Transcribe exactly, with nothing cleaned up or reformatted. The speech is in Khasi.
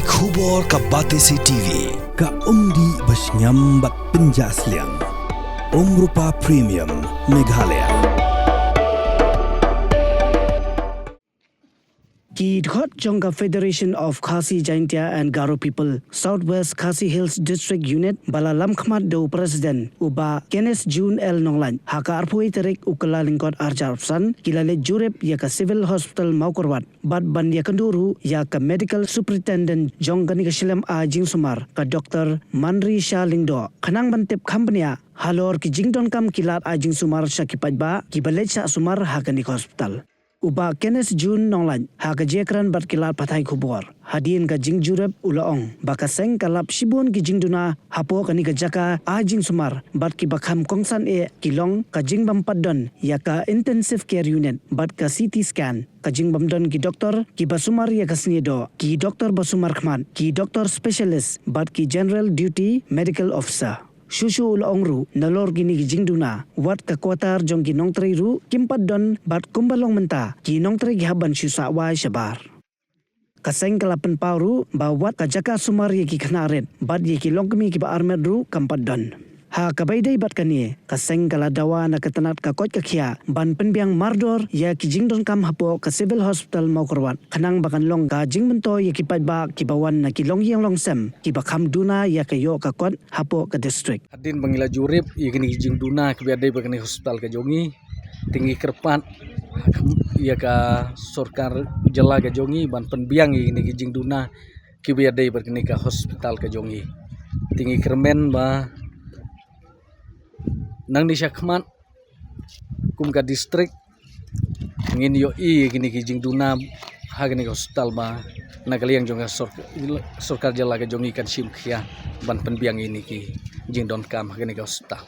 Khubor ka Batesi T V, ka umdih ba shngiam bad pynjah sliang. Umrupa Premium, Meghalaya. Ki dkhot jong ka Federation of Khasi Jaintia and Garo People, South West Khasi Hills District Unit, ba la lamkhmat da u President, u Bah Kenneth June L Nonglait, ha ka arphew tarik u Kyllalyngkot arhajar arphew san, ki la leit jurip ïa ka Civil Hospital Mawkyrwat, bad ban ïakynduh ruh ïa ka Medical Superintendent jong kane ka shlem ai jingsumar, ka Doktor Manri Shah Lyngdoh, khnang ban tip kham bniah halor ki jingdonkam ki lad ai jingsumar sha ki paidbah kiba leit shah sumar ha kane ka hospital. U Bah Kenneth June Nonglait, ha ka jingïakren bad ki lad pathai khubor hadien ka jingjurip, u la ong ba ka seng ka lap shibun ki jingduna hapoh kane ka jaka ai jingsumar, bad kiba kham kongsan eh ki long ka jingbym pat don ïa ka Intensive Care Unit bad ka C T scan, ka jingbym don ki doktor kiba sumar ïa ka snieh doh, ki doktor ba sumar khmat, ki doktor specialist bad ki General Duty Medical Officer. Shuh shuh u la ong ruh, nalor kine ki jingduna, wat ka quarter jong ki nongtrei ruh kim pat don, bad kumba long mynta, ki nongtrei ki hap ban shu sah wai shabar. Ka seng ka la pynpaw ruh ba wat ka jaka sumar ïa ki khynnah rit bad ïa ki longkmie kiba armet ruh kam pat don. Ha kaba ïadei bad kane, ka seng ka la dawa na ka tnat ka koit ka khiah ban pynbiang mardor ïa ki jingdonkam hapoh ka Civil Hospital Mawkyrwat, khnang ba kan long ka jingmyntoi ïa ki paidbah kiba wan na ki longïing longsem kiba kham duna ïa ka ïoh ka kot hapoh ka district. Hadien ba ngi la jurip ïa kine ki jingduna kiba ïadei bad kane ka hospital ka jong ngi, te ngi kyrpad ïa ka sorkar jylla ka jong ngi ban pynbiang ïa kine ki jingduna kiba ïadei bad kane ka hospital ka jong ngi. Te ngi kyrmen ba nangne shakhmat kum ka district ngin ïohi ïa kine ki jingduna ha kane ka hospital, ba na ka liang jong ka sork-, sorkar jylla ka jong ngi kan shim khia ban pynbiang ïa kine ki jingdonkam ha kane ka hospital.